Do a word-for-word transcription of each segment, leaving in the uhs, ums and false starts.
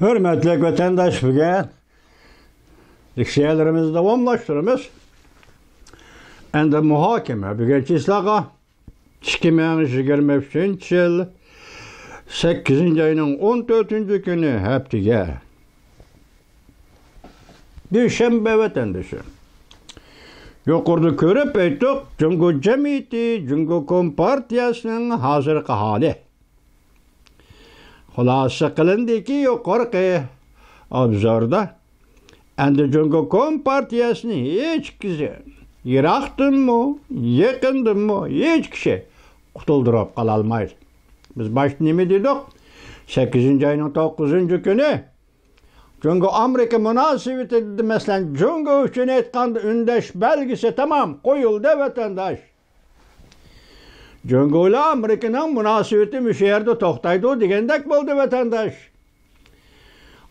ھۆرمەتلىك ۋەتەنداش، بۈگۈن لېكسىيەلىرىمىزنى داۋاملاشتۇرىمىز. ئەمدى مۇھاكىمە بۈگۈن چىسلاغا ئىككى مىڭ يىگىرمە ئۈچىنچى يىل سەككىزىنچى ئاينىڭ ئون تۆتىنچى كۈنى، ھەپتىگە، دۈشەنبە ۋەتەندىشى. يۇقىرىدا كۆرۈپ ئۆتتۇق، جۇڭگو جەمئىيىتى، جۇڭگو كومپارتىيەسىنىڭ ھازىرقى ھالى. خۇلاسە قىلىندىكى يۇقىرىقى ئوبزوردا، ئەمدى جۇڭگو كومپارتىيەسىنى ھېچ كىشى، يىراقتىنمۇ، يېقىندىنمۇ ھېچ كىشى قۇتۇلدۇرۇپ قالالمايدۇ. بىز باشتا نېمە دېدۇق؟ سەككىزىنچى ئاينىڭ توققۇزىنچى كۈنى جۇڭگو ئامېرىكا مۇناسىۋىتىدە، مەسىلەن، جۇڭگو ئۈچۈن ئېيتقاندا، ئۈندەش بەلگىسى تامام قويۇلدى، ۋەتەنداش. جۇڭگو بىلەن ئامېرىكىنىڭ مۇناسىۋىتى مۇشۇ يەردە توختايدۇ دېگەندەك بولدى، ۋەتەنداش.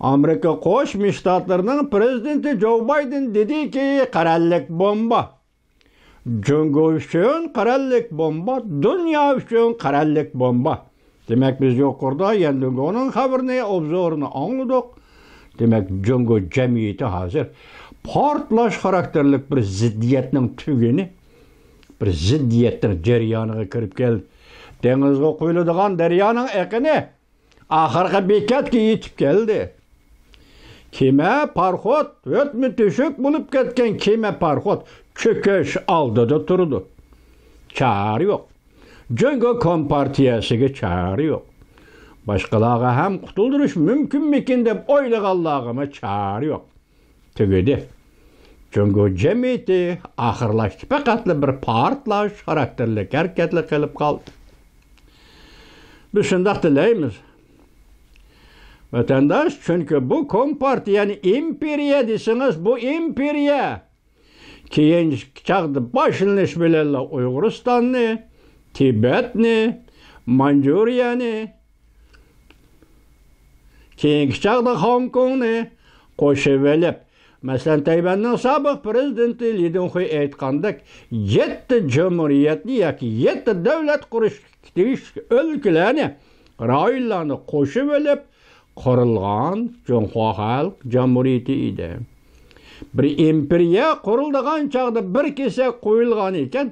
ئامېرىكا قوشما شتاتلىرىنىڭ پىرېزىدېنتى جو بايدېن دېدىكى، قەرەللىك بومبا. جۇڭگو ئۈچۈن قەرەللىك بومبا، دۇنيا ئۈچۈن قەرەللىك بومبا. دېمەك، بىز يۇقىرىدا يەندىڭگونىڭ خەۋىرىنى، ئوبزورىنى ئاڭلىدۇق. دېمەك، جۇڭگو جەمئىيىتى ھازىر پارتلاش خاراكتېرلىك بىر زىددىيەتنىڭ تۈگۈنى، بىر زىددىيەتنىڭ جەريانىغا كىرىپ كەلدى. دېڭىزغا قۇيۇلىدىغان دەريانىڭ ئېقىنى ئاخىرقى بېكەتكە يېتىپ كەلدى. كېمە، پاراخوت، ئۆتمە تۆشۈك بولۇپ كەتكەن كېمە، پاراخوت چۆكۈش ئالدىدا تۇرىدۇ. چارە يوق. جۇڭگو كومپارتىيەسىگە چارە يوق. باشقىلارغا ھەم قۇتۇلدۇرۇش مۇمكىنمىكىن دەپ ئويلىغانلارغىمۇ چارە يوق. تۈگىدى. جۇڭگو جەمئىيىتى ئاخىرلاشتى، پەقەتلا بىر پارتلاش خاراكتېرلىك ھەرىكەتلا قېلىپ قالدى. بىز شۇنداق دېيەلەيمىز. ۋەتەنداش، چۈنكى بۇ كومپارتىيەنى ئىمپېرىيە دېسىڭىز، بۇ ئىمپېرىيە كېيىنكى چاغدا باشلىنىش بىلەنلا ئۇيغۇرىستاننى، تىبەتنى، مانجۇرىيەنى، كېيىنكى چاغدا خوڭكوڭنى قوشۇۋېلىپ، مەسىلەن، تەيۋەننىڭ سابىق پىرېزىدېنتى لى دېڭخۇي ئېيتقاندەك، يەتتە جۇمھۇرىيەتنى ياكى يەتتە دۆلەت قۇرۇشقا تېگىشلىك ئۆلكىلەرنى، رايونلارنى قوشۇۋېلىپ قۇرۇلغان جۇڭخۇا خەلق جۇمھۇرىيىتى ئىدى. بىر ئىمپېرىيە قۇرۇلىدىغان چاغدا بىر كېسەك قويۇلغان ئىكەن،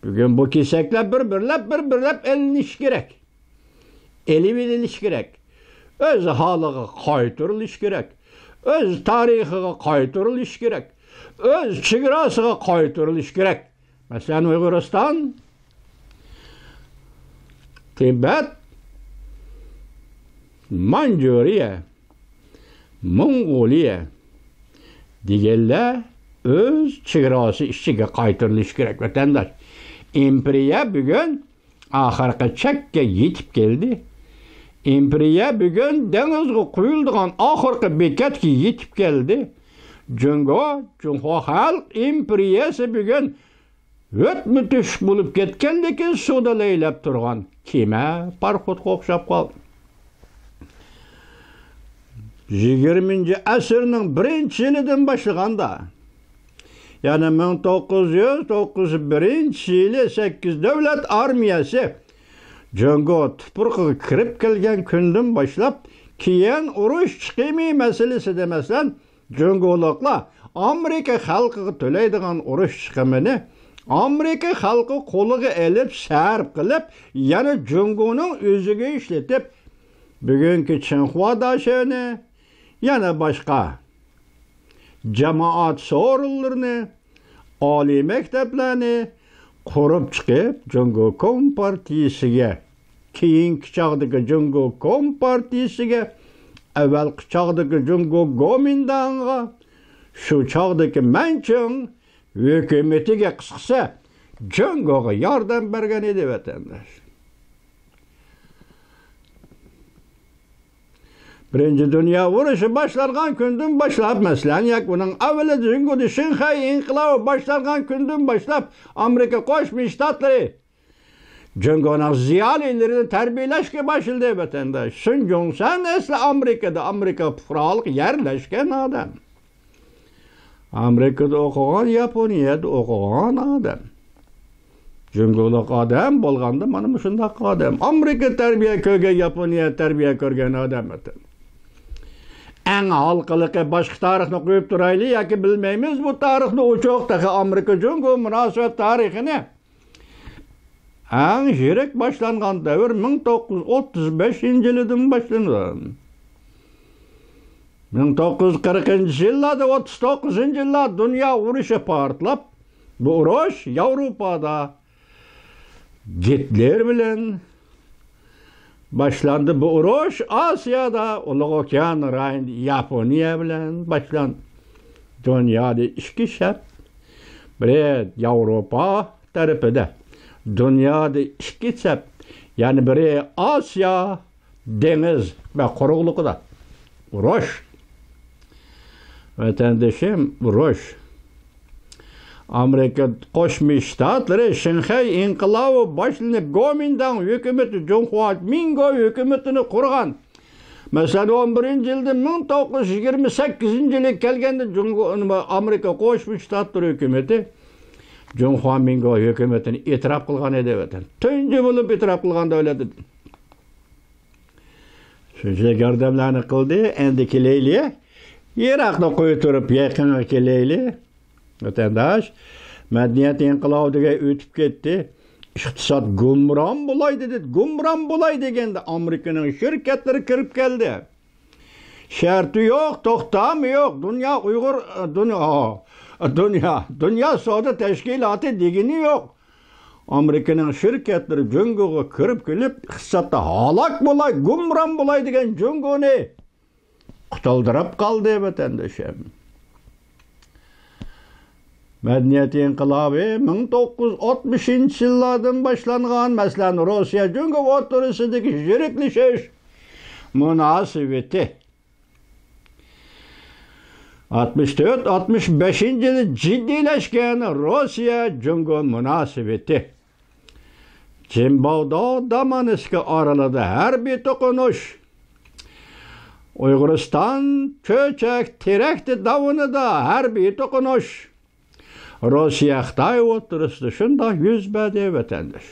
بۈگۈن بۇ كېسەكلەر بىر-بىرلەپ، بىر-بىرلەپ ئېلىنىشى كېرەك. ئېلىۋېلىنىشى كېرەك. ئۆز ھالىغا قايتۇرۇلۇشى كېرەك. ئۆز تارىخىغا قايتۇرۇلۇشى كېرەك. ئۆز چېگراسىغا قايتۇرۇلۇشى كېرەك. مەسىلەن، ئۇيغۇرىستان، تىبەت، مانجۇرىيە، موڭغۇلىيە دېگەنلەر ئۆز چېگراسى ئىچىگە قايتۇرۇلۇشى كېرەك، ۋەتەنداش. ئىمپېرىيە بۈگۈن ئاخىرقى چەككە يېتىپ كەلدى. ئىمپېرىيە بۈگۈن دېڭىزغا قۇيۇلىدىغان ئاخىرقى بېكەتكە يېتىپ كەلدى. جۇڭگو، جۇڭخۇا خەلق ئىمپېرىيەسى بۈگۈن ئۆتمە تۆشۈك بولۇپ كەتكەندىكىن، سۇدا لەيلەپ تۇرغان كېمە، پاراخوتقا ئوخشاپ قالدى. يىگىرمىنچى ئەسىرنىڭ بىرىنچى يىلىدىن باشلىغاندا، يەنى مىڭ توققۇز يۈز توققۇز يۈز بىرىنچى يىلى سەككىز دۆلەت ئارمىيەسى جۇڭگو تۇپرىقىغا كىرىپ كەلگەن كۈندىن باشلاپ، كېيىن ئۇرۇش چىقىمى مەسىلىسىدە، مەسىلەن، جۇڭگولۇقلار ئامېرىكا خەلقىگە تۆلەيدىغان ئۇرۇش چىقىمىنى ئامېرىكا خەلقى قولىغا ئېلىپ، سەرپ قىلىپ، يەنە جۇڭگونىڭ ئۆزىگە ئىشلىتىپ، بۈگۈنكى چىڭخۇا داشۆنى، يەنە باشقا جامائەت سورۇنلىرىنى، ئالىي مەكتەپلەرنى قۇرۇپ چىقىپ، جۇڭگو كومپارتىيىسىگە، كېيىنكى چاغدىكى جۇڭگو كومپارتىيىسىگە، ئەۋۋەلقى چاغدىكى جۇڭگو گومىنداڭغا، شۇ چاغدىكى مەنچىڭ ھۆكۈمىتىگە، قىسقىسى، جۇڭگوغا ياردەم بەرگەن ئىدى، ۋەتەنداش. بىرىنچى دۇنيا ئۇرۇشى باشلانغان كۈندىن باشلاپ، مەسىلەن، ياكى ئۇنىڭ ئەۋۋىلى جۇڭگودا شىنخەي ئىنقىلابى باشلانغان كۈندىن باشلاپ، ئامېرىكا قوشما شتاتلىرى جۇڭگونىڭ زىيالىيلىرىنى تەربىيەلەشكە باشلىدى، ۋەتەنداش. سۇن جۇڭسەن ئەسلى ئامېرىكىدا، ئامېرىكا پۇقرالىق يەرلەشكەن ئادەم. ئامېرىكىدا ئوقۇغان، ياپونىيەدە ئوقۇغان ئادەم. جۇڭگولۇق ئادەم بولغاندا مانا مۇشۇنداق ئادەم. ئامېرىكا تەربىيە كۆرگەن، ياپونىيە تەربىيە كۆرگەن ئادەم ئىدى. ئەڭ ھالقىلىقى باشقا تارىخنى قويۇپ تۇرايلى ياكى بىلمەيمىز، بۇ تارىخنى ئوچۇق، تېخى ئامېرىكا جۇڭگو مۇناسىۋەت تارىخىنى ئەڭ يىرىك باشلانغان دەۋر مىڭ توققۇز يۈز ئوتتۇز بەشىنچى يىلىدىن باشلىنىدۇ. مىڭ توققۇز يۈز قىرىقىنچى يىللاردا، ئوتتۇز توققۇزىنچى يىللار دۇنيا ئۇرۇشى پارتلاپ، بۇ ئۇرۇش ياۋروپادا گىتلېر بىلەن باشلاندى. بۇ ئۇرۇش ئاسىيادا، ئۇلۇغ ئوكيان رايونىدا ياپونىيە بىلەن باشلاندى. دۇنيادا ئىككى سەپ، بىرى ياۋروپا تەرىپىدە، دۇنيادا ئىككى سەپ، يەنى بىرى ئاسىيا دېڭىز ۋە قۇرۇقلۇقىدا ئۇرۇش. ۋەتەندىشىم، ئۇرۇش. ئامېرىكا قوشما شتاتلىرى شىنخەي ئىنقىلابى باشلىنىپ، گومىنداڭ ھۆكۈمىتى جۇڭخۇا مىنگو ھۆكۈمىتىنى قۇرغان. مەسىلەن، ئون بىرىنچى يىلدىن مىڭ توققۇز يۈز يىگىرمە سەككىزىنچى يىلىغا كەلگەندە، جۇڭگو، ئامېرىكا قوشما شتاتلىرى ھۆكۈمىتى جۇڭخۇا مىنگو ھۆكۈمىتىنى ئېتىراپ قىلغان ئىدى، ۋەتەن. تۇنجى بولۇپ ئېتىراپ قىلغان دۆلەت ئىدى. شۇنچىلىك ياردەملەرنى قىلدى، ئەمدى كېلەيلى. يىراقنى قويۇپ تۇرۇپ، يېقىنغا كېلەيلى. ۋەتەنداش، مەدەنىيەت ئىنقىلابى دېگەن ئۆتۈپ كەتتى. ئىقتىساد گۇمران بولاي دېدى. گۇمران بولاي دېگەندە، ئامېرىكىنىڭ شىركەتلىرى كىرىپ كەلدى. شەرتى يوق، توختامى يوق. دۇنيا ئۇيغۇر، دۇنيا، دۇنيا، دۇنيا سودا تەشكىلاتى دېگىنى يوق. ئامېرىكىنىڭ شىركەتلىرى جۇڭگوغا كىرىپ كېلىپ، ئىقتىسادتا ھالاك بولاي، گۇمران بولاي دېگەن جۇڭگونى قۇتۇلدۇرۇپ قالدى، ۋەتەندىشىم. مەدەنىيەت ئىنقىلابى مىڭ توققۇز يۈز ئاتمىشىنچى يىللاردىن باشلانغان، مەسىلەن، روسىيە جۇڭگو ئوتتۇرىسىدىكى يىرىكلىشىش مۇناسىۋىتى ئاتمىش تۆت، ئاتمىش بەشىنچى يىلى جىددىيلەشكەن روسىيە جۇڭگو مۇناسىۋىتى. جىنباۋداۋ دامانسكى ئارىلىدا ھەربىي توقۇنۇش. ئۇيغۇرىستان چۆچەك تېرەكتى داۋىنىدا ھەربىي توقۇنۇش. روسىيە خىتاي ئوتتۇرىسىدا شۇنداق يۈز بەردى، ۋەتەنداش.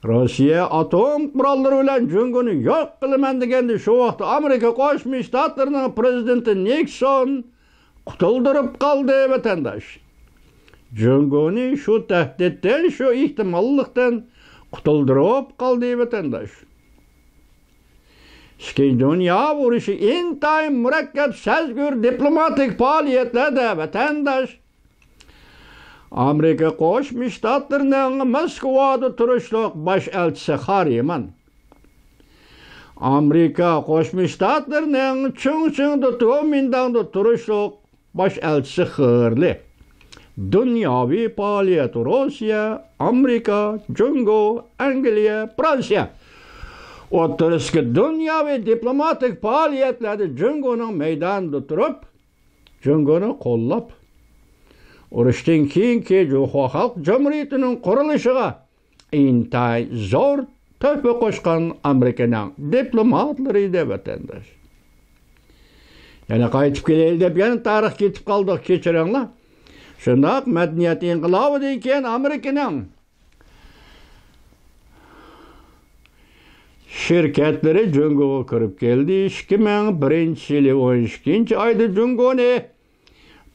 روسىيە ئاتوم قوراللىرى بىلەن جۇڭگونى يوق قىلىمەن دېگەندە، شۇ ۋاقىتتا ئامېرىكا قوشما شتاتلىرىنىڭ پرېزىدېنتى نىكسون قۇتۇلدۇرۇپ قالدى، ۋەتەنداش. جۇڭگونى شۇ تەھدىتتىن، شۇ ئېھتىماللىقتىن قۇتۇلدۇرۇپ قالدى، ۋەتەنداش. ئىككىنچى دۇنيا ئۇرۇشى ئىنتايىن مۇرەككەپ، سەزگۈر دىپلوماتىك پائالىيەتلەردە، ۋەتەنداش. ئامېرىكا قوشما شتاتلىرىنىڭ موسكۋادا تۇرۇشلۇق باش ئەلچىسى خارىمان، ئامېرىكا قوشما شتاتلىرىنىڭ چىڭچىڭدا، گومىنداڭدا تۇرۇشلۇق باش ئەلچىسى خېرلى. دۇنياۋى پائالىيەت روسىيە، ئامېرىكا، جۇڭگو، ئەنگلىيە، فرانسىيە ئوتتۇرىسىدىكى دۇنياۋى دىپلوماتىك پائالىيەتلەردە جۇڭگونىڭ مەيدانىدا تۇرۇپ، جۇڭگونى قوللاپ، ئۇرۇشتىن كېيىنكى جۇڭخۇا خەلق جۇمھۇرىيىتىنىڭ قۇرۇلۇشىغا ئىنتايىن زور تۆھپە قوشقان ئامېرىكىنىڭ دىپلوماتلىرى ئىدى، ۋەتەنداش. يەنە قايتىپ كېلەيلى دەپ يەنە تارىخقا كېتىپ قالدۇق، كەچۈرۈڭلار. شۇنداق، مەدەنىيەت ئىنقىلابىدىن كېيىن ئامېرىكىنىڭ شىركەتلىرى جۇڭگوغا كىرىپ كەلدى. ئىككى مىڭ بىرىنچى يىلى ئون ئىككىنچى ئايدا جۇڭگونى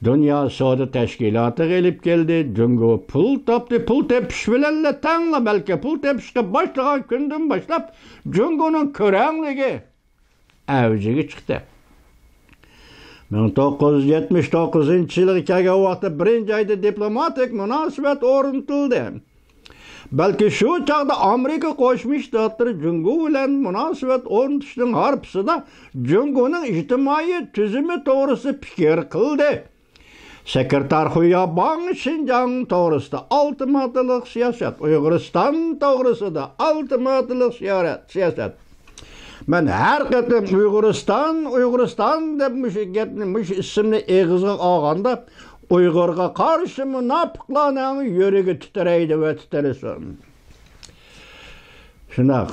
دۇنيا سودا تەشكىلاتىغا ئېلىپ كەلدى. جۇڭگو پۇل تاپتى. پۇل تېپىش بىلەنلا تەڭلا، بەلكى پۇل تېپىشقا باشلىغان كۈندىن باشلاپ جۇڭگونىڭ كۆرەڭلىكى ئەۋجىگە چىقتى. مىڭ توققۇز يۈز يەتمىش توققۇزىنچى يىلغا كەلگەن ۋاقىتتا بىرىنچى ئايدا دىپلوماتىك مۇناسىۋەت ئورنىتىلدى. بەلكى شۇ چاغدا ئامېرىكا قوشما شتاتلىرى جۇڭگو بىلەن مۇناسىۋەت ئورنىتىشنىڭ ھارپىسىدا جۇڭگونىڭ ئىجتىمائىي تۈزۈمى توغرىسىدا پىكىر قىلدى. سېكرېتار خۇياباڭ شىنجاڭ توغرىسىدا ئالتە ماددىلىق سىياسەت، ئۇيغۇرىستان توغرىسىدا ئالتە ماددىلىق سىيارەت-، سىياسەت. مەن ھەر قېتىم ئۇيغۇرىستان، ئۇيغۇرىستان دەپ مۇشۇ گەپنى، مۇشۇ ئىسىمنى ئېغىزغا ئالغاندا، ئۇيغۇرغا قارشى مۇناپىقلارنىڭ يۈرىكى تىترەيدۇ ۋە تىترىسۇن. شۇنداق.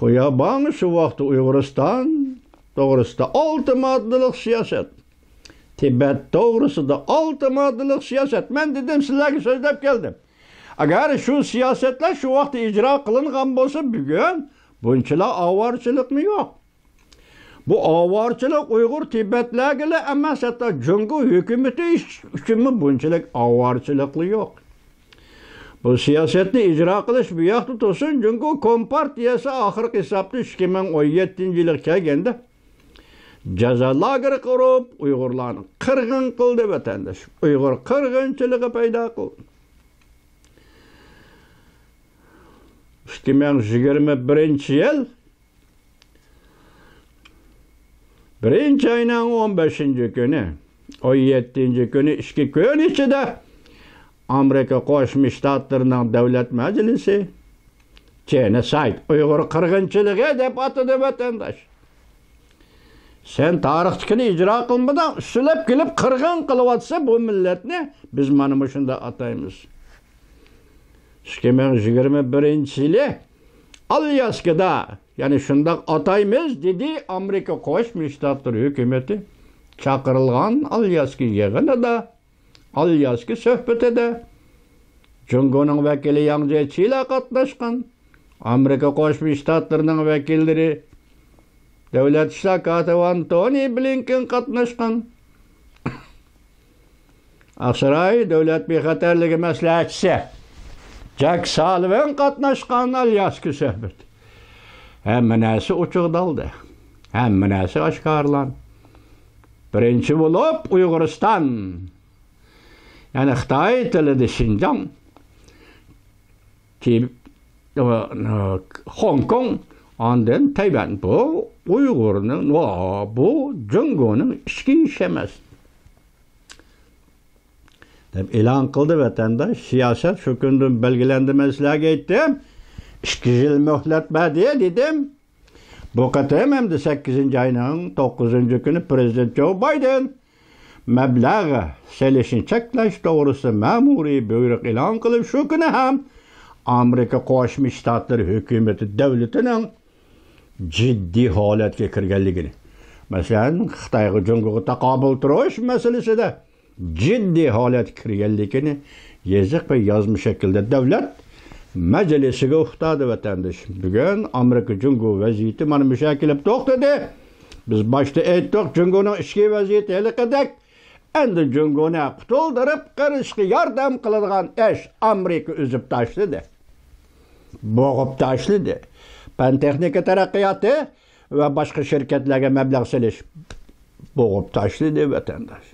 خۇياباڭ شۇ ۋاقىتتا ئۇيغۇرىستان توغرىسىدا ئالتە ماددىلىق سىياسەت، تىبەت توغرىسىدا ئالتە ماددىلىق سىياسەت. مەن دېدىم، سىلەرگە سۆزلەپ كەلدىم. ئەگەر شۇ سىياسەتلەر شۇ ۋاقىتتا ئىجرا قىلىنغان بولسا، بۈگۈن بۇنچىلا ئاۋارىچىلىكمۇ يوق. بۇ ئاۋارىچىلىق ئۇيغۇر تىبەتلەرگىلا ئەمەس، ھەتتا جۇڭگو ھۆكۈمىتى ئۈچۈنمۇ بۇنچىلىك ئاۋارىچىلىقلا يوق. بۇ سىياسەتنى ئىجرا قىلىش بۇ ياقتا تۇرسۇن، جۇڭگو كومپارتىيەسى ئاخىرقى ھېسابتا ئىككى مىڭ ئون يەتتىنچى يىلغا كەلگەندە جازا لاگېرى قۇرۇپ، ئۇيغۇرلارنى قىرغىن قىلدى، ۋەتەنداش. ئۇيغۇر قىرغىنچىلىقى پەيدا قىلدى. ئىككى مىڭ يىگىرمە بىرىنچى يىل بىرىنچى ئاينىڭ ئون بەشىنچى كۈنى، ئون يەتتىنچى كۈنى، ئىككى كۈن ئىچىدە ئامېرىكا قوشما شتاتلىرىنىڭ دۆلەت مەجلىسى جېنوسايد، ئۇيغۇر قىرغىنچىلىقى دەپ ئاتىدى، ۋەتەنداش. سەن تارىختىكىنى ئىجرا قىلمىدىڭ، ئۈستىلەپ كېلىپ قىرغىن قىلىۋاتىسەن بۇ مىللەتنى، بىز مانا مۇشۇنداق ئاتايمىز. ئىككى مىڭ يىگىرمە بىرىنچى يىلى ئالياسكىدا، يەنى شۇنداق ئاتايمىز، دېدى ئامېرىكا قوشما شتاتلىرى ھۆكۈمىتى چاقىرىلغان ئالياسكا يىغىنىدا، ئالياسكا سۆھبىتىدە جۇڭگونىڭ ۋەكىلى ياڭ جيېچىلا قاتناشقان، ئامېرىكا قوشما شتاتلىرىنىڭ ۋەكىللىرى، دۆلەت ئىشلار كاتىپى ئانتونى بلىنكېن قاتناشقان. ئاقساراي دۆلەت بىخەتەرلىكى مەسلىھەتچىسى جاك سالىۋان قاتناشقان ئالياسكا سۆھبىتى. ھەممە نەرسە ئوچۇق دالدى. ھەممە نەرسە ئاشكارىلاندى. بىرىنچى بولۇپ ئۇيغۇرىستان، يەنى خىتاي تىلىدا شىنجاڭ، تىب-، خوڭكوڭ، ئاندىن تەيۋەن. بۇ ئۇيغۇرنىڭ، بۇ جۇڭگونىڭ ئىچكى ئىشى ئەمەس. دەپ ئېلان قىلدى ۋەتەنداش. سىياسەت شۇ كۈندىن بەلگىلەندى، مەن سىلەرگە ئېيتتىم. ئىككى يىل مۆھلەت بەردى، دېدىم. بۇ قېتىم ئەمدى سەككىزىنچى ئاينىڭ توققۇزىنچى كۈنى پىرېزىدېنت جو بايدېن مەبلەغ سېلىشنى چەكلەش توغرىسىدا مەمۇرىي بۇيرۇق ئېلان قىلىپ، شۇ كۈنى ھەم ئامېرىكا قوشما شتاتلىرى ھۆكۈمىتى دۆلىتىنىڭ جىددىي ھالەتكە كىرگەنلىكىنى، مەسىلەن، خىتايغا، جۇڭگوغا تاقابىل تۇرۇش مەسىلىسىدە جىددىي ھالەتكە كىرگەنلىكىنى يېزىق ۋە يازما شەكىلدە دۆلەت مەجلىسىگە ئۇقتۇردى، ۋەتەنداش. بۈگۈن ئامېرىكا جۇڭگو ۋەزىيىتى مانا مۇشۇ يەرگە كېلىپ توختىدى. بىز باشتا ئېيتتۇق، جۇڭگونىڭ ئىچكى ۋەزىيىتى ھېلىقىدەك. ئەمدى جۇڭگونى قۇتۇلدۇرۇپ قېرىشقا ياردەم قىلىدىغان ئىش ئامېرىكا ئۈزۈپ تاشلىدى. بوغۇپ تاشلىدى. پەن تېخنىكا تەرەققىياتى ۋە باشقا شىركەتلەرگە مەبلەغ سېلىش بوغۇپ تاشلىدى، ۋەتەنداش.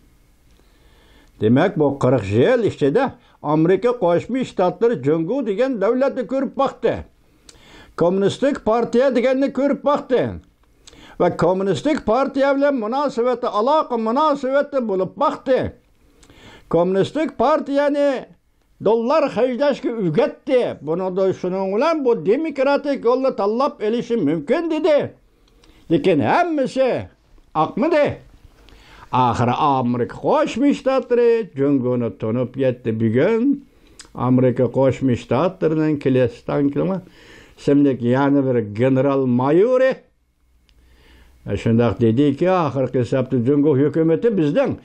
دېمەك، بۇ قىرىق يىل ئىچىدە ئامېرىكا قوشما شتاتلىرى جۇڭگو دېگەن دۆلەتنى كۆرۈپ باقتى. كوممۇنىستىك پارتىيە دېگەننى كۆرۈپ باقتى. ۋە كوممۇنىستىك پارتىيە بىلەن مۇناسىۋەتتە، ئالاقە مۇناسىۋەتتە بولۇپ باقتى. كوممۇنىستىك پارتىيەنى دوللار خەجلەشكە ئۆگەتتى. بۇنىڭدا، شۇنىڭ بىلەن بۇ دېموكراتىك يولنى تاللاپ ئېلىشى مۇمكىن، دېدى. لېكىن ھەممىسى ئاقمىدى. ئاخىرى ئامېرىكا قوشما شتاتلىرى جۇڭگونى تونۇپ يەتتى. بۈگۈن ئامېرىكا قوشما شتاتلىرىنىڭ كلېستانكلىما ئىسىملىك يەنە بىر گېنېرال مايورى شۇنداق دېدىكى، ئاخىرقى ھېسابتا جۇڭگو ھۆكۈمىتى بىزنىڭ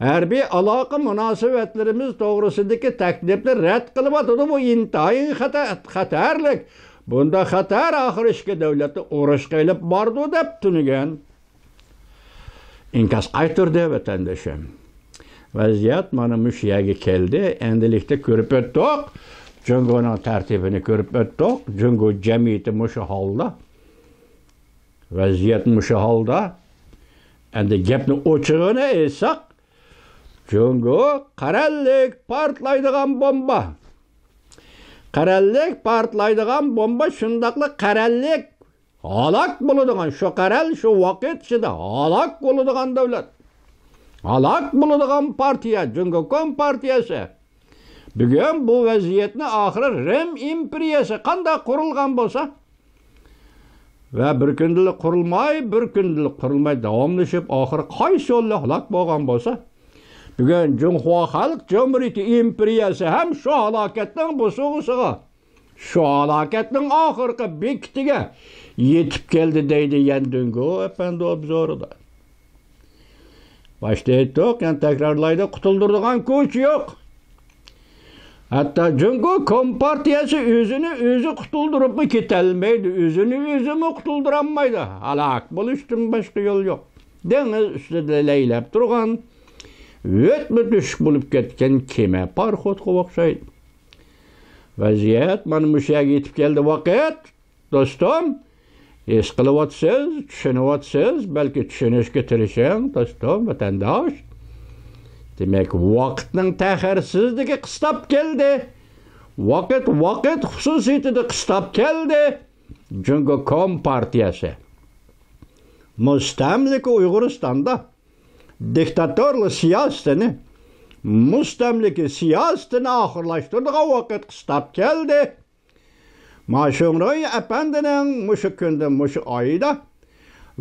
ھەربىي ئالاقە مۇناسىۋەتلىرىمىز توغرىسىدىكى تەكلىپنى رەت قىلىۋاتىدۇ. بۇ ئىنتايىن خەتە-، خەتەرلىك. بۇنداق خەتەر ئاخىرى ئىككى دۆلەتنى ئۇرۇشقا ئېلىپ بارىدۇ، دەپ تۈنۈگۈن ئىنكاس قايتۇردى، ۋەتەندىشىم. ۋەزىيەت مانا مۇشۇ يەرگە كەلدى. ئەمدىلىكتە كۆرۈپ ئۆتتۇق. جۇڭگونىڭ تەرتىپىنى كۆرۈپ ئۆتتۇق. جۇڭگو جەمئىيىتى مۇشۇ ھالدا. ۋەزىيەت مۇشۇ ھالدا. ئەمدى گەپنى ئوچۇقىنى ئېيتساق، جۇڭگو قەرەللىك پارتلايدىغان بومبا. قەرەللىك پارتلايدىغان بومبا، شۇنداقلا قەرەللىك ھالاك بولىدىغان، شۇ قەرەل شۇ ۋاقىت ئىچىدە ھالاك بولىدىغان دۆلەت. ھالاك بولىدىغان پارتىيە، جۇڭگو كومپارتىيەسى. بۈگۈن بۇ ۋەزىيەتنى ئاخىرى رىم ئىمپېرىيەسى قانداق قۇرۇلغان بولسا، ۋە بىر كۈندىلا قۇرۇلماي، بىر كۈندىلا قۇرۇلماي داۋاملىشىپ، ئاخىرى قايسى يولدا ھالاك بولغان بولسا، بۈگۈن جۇڭخۇا خەلق جۇمھۇرىيىتى ئىمپېرىيەسى ھەم شۇ ھالاكەتنىڭ بوسۇغىسىغا، شۇ ھالاكەتنىڭ ئاخىرقى بېكىتىگە يېتىپ كەلدى، دەيدۇ يەن دۈنگو ئەپەندى ئوبزورىدا. باشتا ئېيتتۇق، يەنە تەكرارلايدۇ، قۇتۇلدۇرىدىغان كوچا يوق. ھەتتا جۇڭگو كومپارتىيەسى ئۆزىنى ئۆزى قۇتۇلدۇرۇپمۇ كېتەلمەيدۇ، ئۆزىنى ئۆزىمۇ قۇتۇلدۇرالمايدۇ. ھالاك بولۇشتىن باشقا يول يوق. دېڭىز ئۈستىدە لەيلەپ تۇرغان، ئۆتمە تۆشۈك بولۇپ كەتكەن كېمە، پاراخوتقا ئوخشايدۇ. ۋەزىيەت مانا مۇشۇ يەرگە يېتىپ كەلدى. ۋاقىت، دوستۇم، ھېس قىلىۋاتىسىز، چۈشىنىۋاتىسىز، بەلكى چۈشىنىشكە تىرىشىڭ، دوستۇم، ۋەتەنداش. دېمەك، ۋاقىتنىڭ تەخىرسىزلىكى قىستاپ كەلدى. ۋاقىت، ۋاقىت خۇسۇسىيىتىدە قىستاپ كەلدى. جۇڭگو كومپارتىيەسى مۇستەملىكە ئۇيغۇرىستاندا دىكتاتورلۇق سىياسىتىنى، مۇستەملىكە سىياسىتىنى ئاخىرلاشتۇرىدىغان ۋاقىت قىستاپ كەلدى. ما شۇڭرۇي ئەپەندىنىڭ مۇشۇ كۈندە، مۇشۇ ئايدا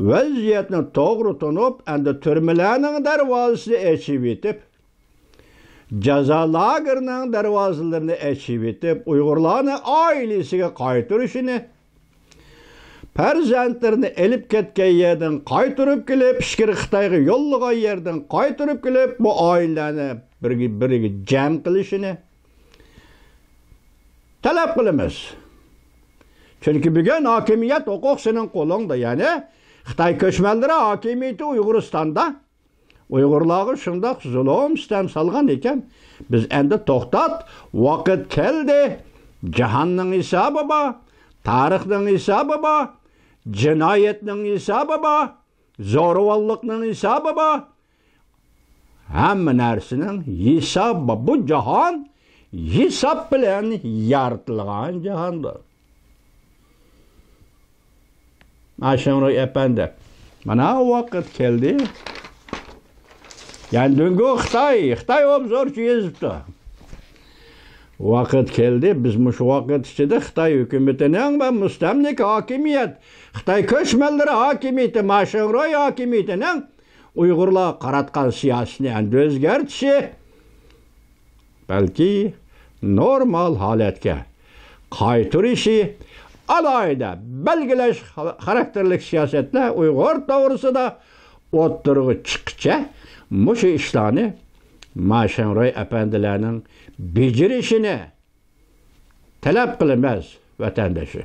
ۋەزىيەتنى توغرا تونۇپ، ئەمدى تۈرمىلەرنىڭ دەرۋازىسىنى ئېچىۋېتىپ، جازا لاگېرىنىڭ دەرۋازىلىرىنى ئېچىۋېتىپ، ئۇيغۇرلارنى ئائىلىسىگە قايتۇرۇشىنى، پەرزەنتلىرىنى ئېلىپ كەتكەن يەردىن قايتۇرۇپ كېلىپ، ئىچكىرى خىتايغا يوللىغان يەردىن قايتۇرۇپ كېلىپ، بۇ ئائىلىلەرنى بىرگە، بىرگە جەم قىلىشىنى تەلەپ قىلىمىز. چۈنكى بۈگۈن ھاكىمىيەت، ھوقۇق سېنىڭ قولۇڭدا، يەنى خىتاي كۆچمەنلىرى ھاكىمىيىتى ئۇيغۇرىستاندا ئۇيغۇرلارغا شۇنداق زۇلۇم، سىتەم سالغان ئىكەن، بىز ئەمدى توختات، ۋاقىت كەلدى. جاھاننىڭ ھېسابى بار، تارىخنىڭ ھېسابى بار، جىنايەتنىڭ ھېسابى بار، زورىۋاللىقنىڭ ھېسابى بار. ھەممە نەرسىنىڭ ھېسابى بار. بۇ جاھان ھېساب بىلەن يارىتىلغان جاھاندۇر. ئاشىڭرۇي ئەپەندى، مانا ۋاقىت كەلدى. يەنى دۇنگۇ خىتاي، خىتاي ئوبزورچى يېزىپتۇ. ۋاقىت كەلدى، بىز مۇشۇ ۋاقىت ئىچىدە خىتاي ھۆكۈمىتىنىڭ ۋە مۇستەملىكە ھاكىمىيەت، خىتاي كۆچمەنلىرى ھاكىمىيىتى، ما شىڭرۇي ھاكىمىيىتىنىڭ ئۇيغۇرلارغا قاراتقان سىياسىتىنى ئەمدى ئۆزگەرتىشى، بەلكى نورمال ھالەتكە قايتۇرۇشى، ئالاھىدە بەلگىلەش خاراكتېرلىك سىياسەتلەر ئۇيغۇر توغرىسىدا ئوتتۇرىغا چىققىچە مۇشۇ ئىشلارنى ما شىڭرۇي ئەپەندىلەرنىڭ بېجىرىشىنى تەلەپ قىلىمىز، ۋەتەندىشى.